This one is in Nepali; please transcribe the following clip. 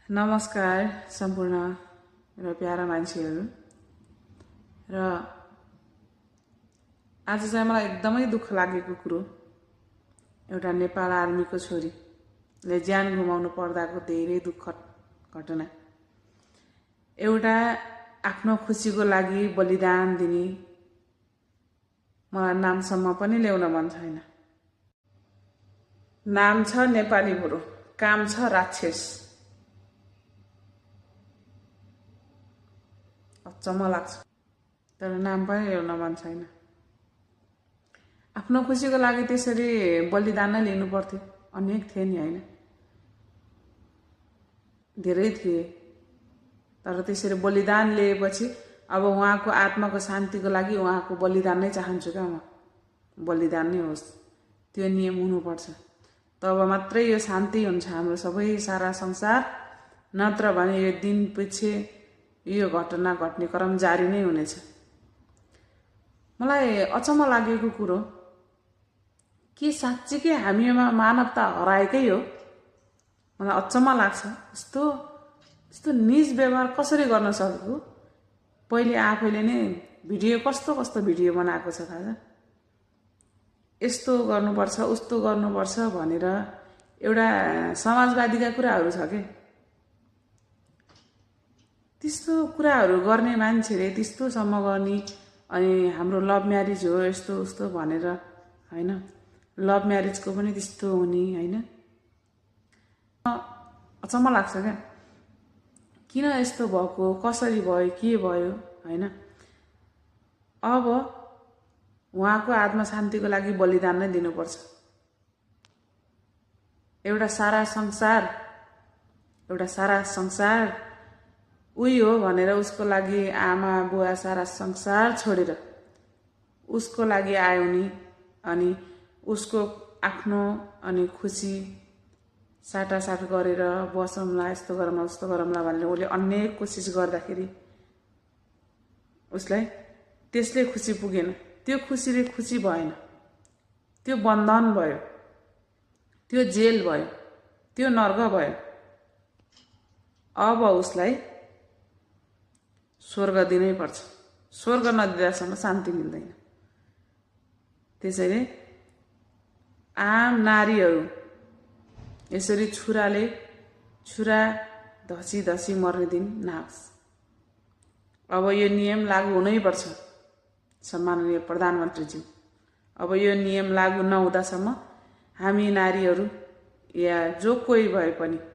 नमस्कार सम्पूर्ण र प्यारा मान्छेहरू। र आज चाहिँ मलाई एकदमै दुःख लागेको कुरो, एउटा नेपाल आर्मीको छोरीले ज्यान गुमाउनु पर्दाको धेरै दुःखद घटना। एउटा आफ्नो खुसीको लागि बलिदान दिने मलाई नामसम्म पनि ल्याउन मन छैन। नाम छ नेपाली बुढो, काम छ राक्षस। अचम्म लाग्छ, तर नाम पनि ल्याउन मन छैन। आफ्नो खुसीको लागि त्यसरी बलिदान नै लिनु पर्थ्यो। अनेक थिए नि, होइन? धेरै थिए, तर त्यसरी बलिदान लिएपछि अब उहाँको आत्माको शान्तिको लागि उहाँको बलिदान नै चाहन्छु क्या म। बलिदान नै होस्, त्यो नियम हुनुपर्छ। तब मात्रै यो शान्ति हुन्छ हाम्रो सबै सारा संसार। नत्र भने यो दिन पछि यो घटना घट्ने क्रम जारी नै हुनेछ। मलाई अचम्म लागेको कुरो के साँच्चीकै हामीमा मानवता हराएकै हो? मलाई अचम्म लाग्छ। यस्तो निज व्यवहार कसरी गर्न सक्यो? पहिले आफैले नै भिडियो कस्तो भिडियो बनाएको छ थाहा छ? यस्तो गर्नुपर्छ उस्तो गर्नुपर्छ भनेर एउटा समाजवादीका कुराहरू छ के। त्यस्तो कुराहरू गर्ने मान्छेले त्यस्तोसम्म गर्ने, अनि हाम्रो लभ म्यारिज हो यस्तो उस्तो भनेर, होइन? लभ म्यारिजको पनि त्यस्तो हुने, होइन? अचम्म लाग्छ क्या, किन यस्तो भएको, कसरी भयो, के भयो, होइन? अब उहाँको आत्मा शान्तिको लागि बलिदान नै दिनुपर्छ। एउटा सारा संसार उही हो भनेर उसको लागि आमा बुवा सारा संसार छोडेर उसको लागि आयो नि, अनि उसको आफ्नो अनि खुसी साटासाट गरेर बसौँला, यस्तो गरौँला उस्तो गरौँला भनेर उसले अनेक कोसिस गर्दाखेरि उसलाई त्यसले खुसी पुगेन। त्यो खुसीले खुसी भएन, त्यो बन्धन भयो, त्यो जेल भयो, त्यो नर्क भयो। अब उसलाई स्वर्ग दिनै पर्छ। स्वर्ग नदिँदासम्म शान्ति मिल्दैन। त्यसैले आम नारीहरू यसरी छुरा धसी मर्ने दिन नआओस्। अब यो नियम लागू हुनै पर्छ सम्माननीय प्रधानमन्त्रीज्यू। अब यो नियम लागू नहुँदासम्म हामी नारीहरू या जो कोही भए पनि